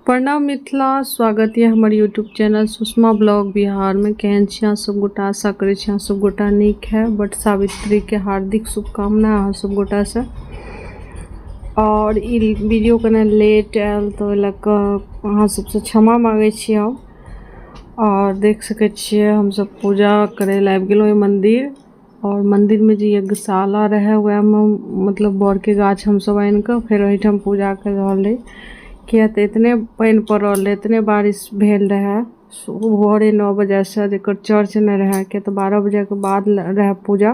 प्रणाम मिथिला, स्वागत यऽ हमर यूट्यूब चैनल सुषमा ब्लॉग बिहारमे। केहन छी अहाँ सब गोटा? आशा करै छी अहाँ सब गोटा नीक है। बट सावित्रीके हार्दिक शुभकामना अहाँ सब गोटासँ। और ई वीडियो कने लेट आयल तऽ ओहि लऽ कऽ अहाँ सबसँ क्षमा मांगै छी हम। और देख सकै छियै हमसब पूजा करै लए आबि गेलहुँ मन्दिर। आओर मन्दिरमे जे यज्ञशाला रहै, वएहमे मतलब बड़के गाछ हमसब आनिकऽ फेर ओहिठाम पूजा करि रहल रही, किए तऽ एतने पानि पड़ल रहै, एतने बारिश भेल रहै भोरे 9 बजेसँ, जकर चर्च नहि रहै, किए तऽ 12 बजेके बाद रहै पूजा।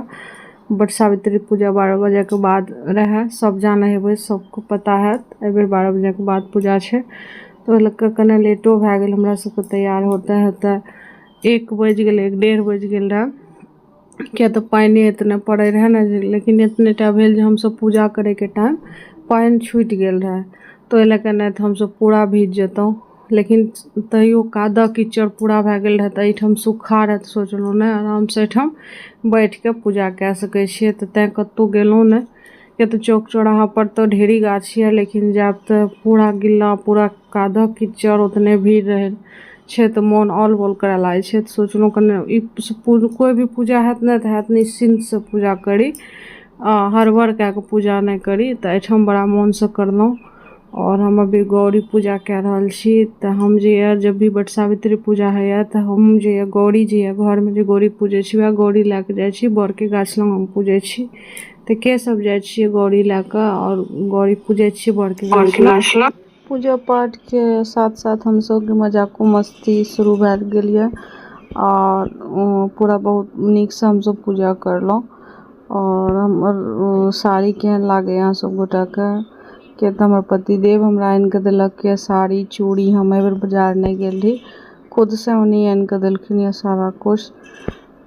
वट सावित्री पूजा 12 बजेके बाद रहै। सब जानै हेबै, सबके पता हैत, एहिबेर 12 बजेके बाद पूजा छै। तऽ ओहि लऽ कऽ कने लेटो भए गेल। हमरा सबके तैयार होते होते 1 बजि गेलै, एक 1:30 बजि गेल रहै, किएक तऽ पानिए एतने पड़ै रहै ने। लेकिन एतने टा भेल जे हमसब पूजा करैके टाइम पानि छुटि गेल रहै, तऽ ओहि लऽ कऽ नहि तऽ हमसब पूरा भीज जैतहुँ। लेकिन तैयो कादो कीचड़ पूरा भए गेल रहै, तऽ एहिठाम सूखा रहै, तऽ सोचलहुँ नहि, आरामसँ एहिठाम बैठिके पूजा कए सकै छियै। तऽ तैँ कतहु गेलहुँ नहि, किएक तऽ चौक चौराहापर तऽ ढेरी गाछ यऽ, लेकिन जायब तऽ पूरा गिला, पूरा कादो कीचड़, ओतने भीड़ रहै छै, तऽ मोन औल बौल करऽ लागै छै। तऽ सोचलहुँ कने ई कोइ भी पूजा हैत ने तऽ हैत निश्चिन्तसँ पूजा करी आ हड़बड़ कए कऽ पूजा नहि करी। तऽ एहिठाम बड़ा मोनसँ करलहुँ। आओर हम अभी गौरी पूजा कए रहल छी। तऽ हम जे यऽ, जब भी वट सावित्री पूजा होइए, तऽ हम जे यऽ गौरी जे यऽ, घरमे जे गौरी पूजै छी, वएह गौरी लए कऽ जाइ छी, बड़के गाछ लग हम पूजै छी। तऽ के सब जाइ छियै गौरी लए कऽ आओर गौरी पूजै छियै बड़के गाछ लग? पूजा पाठके साथ साथ हमसभके मजाको मस्ती शुरू भए गेल यऽ आओर पूरा बहुत नीकसँ हमसभ पूजा करलहुँ। आओर हमर साड़ी केहन लागैए अहाँ सभ गोटाके? किएक तऽ हमर पतिदेव हमरा आनि कऽ देलक यऽ साड़ी, चूड़ी। हम एहिबेर बाजार नहि गेल रही, खुदसँ उन्हीं आनि कऽ देलखिन यऽ सारा किछु।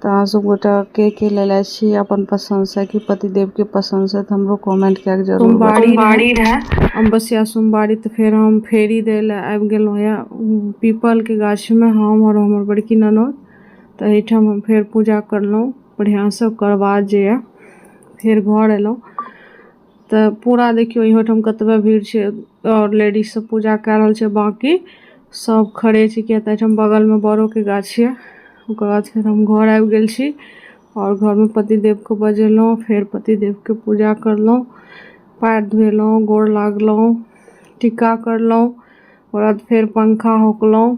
तऽ अहाँ सब गोटा के के लेले छी अपन पसन्दसँ कि पतिदेवके पसन्दसँ, तऽ हमरो कमेंट कए कऽ जरूर सोमवारी रहै, अमावस्या सोमवारी। तऽ फेर हम फेरी दै लए आबि गेलहुँ यऽ पीपलके गाछमे, हम आओर हमर बड़की ननद। तऽ एहिठाम हम फेर पूजा करलहुँ बढ़िआँसँ। ओकर बाद जे यऽ फेर घर एलहुँ, तऽ पूरा देखियौ इहोठाम कतबे भीड़ छै आओर लेडीज सब पूजा कए रहल छै, बाँकी सब खड़े छै, किया तऽ एहिठाम बगलमे बड़ोके गाछ यऽ। ओकर बाद फेर हम घर आबि गेल छी आओर घरमे पतिदेवके बजेलहुँ। फेर पतिदेवके पूजा करलहुँ, पैर धुएलहुँ, गोर लागलहुँ, टीका करलहुँ, ओकर बाद फेर पंखा होकलहुँ।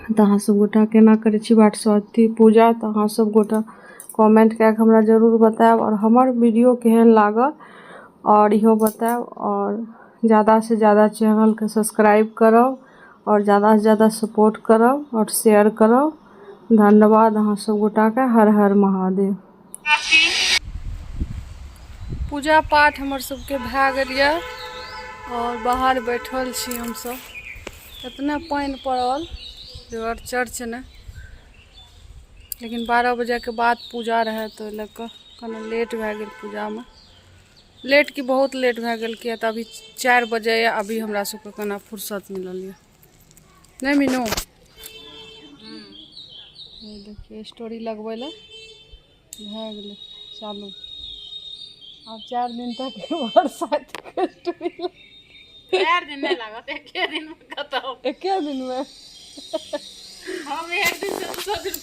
तऽ अहाँ सब गोटा केना करै छी वट सावित्री पूजा? तऽ अहाँ सब गोटा कमेंट कए कऽ हमरा जरूर बतायब। आओर हमर वीडियो केहन लागल, आओर इहो बतायब। आओर ज्यादासँ ज्यादा चैनलके सब्सक्राइब करब आओर ज्यादासँ ज्यादा सपोर्ट करब आओर शेयर करब। धन्यवाद अहाँ सब गोटाके। हर हर महादेव। पूजा पाठ हमर सबके भए गेल यऽ आओर बाहर बैठल छी हमसब। इतना पानि पड़ल जे चर्च नहि, लेकिन 12 बजेके बाद पूजा रहै, तऽ ओहि लऽ कऽ कनि लेट भए गेल पूजामे। लेट की, बहुत लेट भए गेल, किया तऽ अभी 4 बजे यऽ, अभी हमरा सबके कना फुर्सत मिलल यऽ। नहि मीनू, देखियौ, स्टोरी लगबै लए भए गेलै चालू। आब 4 दिन तक बरसातके स्टोरी। 4 दिन नहि लागत, एके दिन मे खतम। एके दिनमे? हम एक दिन से दोसर दिन।